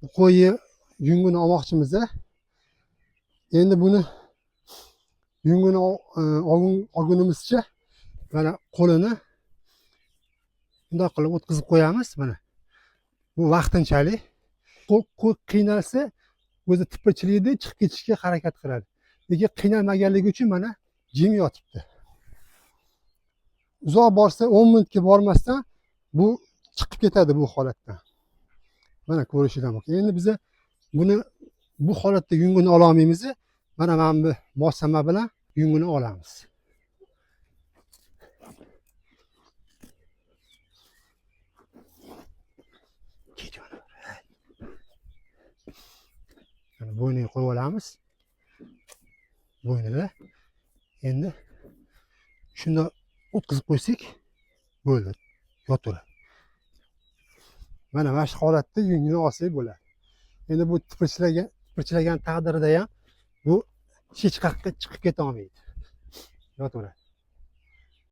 Bu qo'yni yungini olmoqchimiz. Endi buni yungini olgunimizcha mana qo'lini bundoq qilib o'tkazib qo'yamiz mana. Bu vaqtinchalik. Qo'l qiynalsa o'zi tipirchilaydi, chiqib ketishga harakat qiladi. Lekin qiynalmaganligi uchun mana jim yotibdi. Uzoq borsa 10 minutga bormasdan bu chiqib ketadi bu holatdan. Mana ko'rishinglar mumkin. Endi biza buni bu holatda yungini ola olmaymiz. Mana bu moslama bilan yungini olamiz. Mana bo'yniga qo'yib olamiz. Bo'ynida. Endi shunda o'tkazib qo'ysak bo'ldi, yotaveradi. Mana shu holatda yungini olsak bo'ladi. Endi bu tipirchilagan taqdirida ham bu hech qayerga chiqib keta olmaydi. Yotaveradi.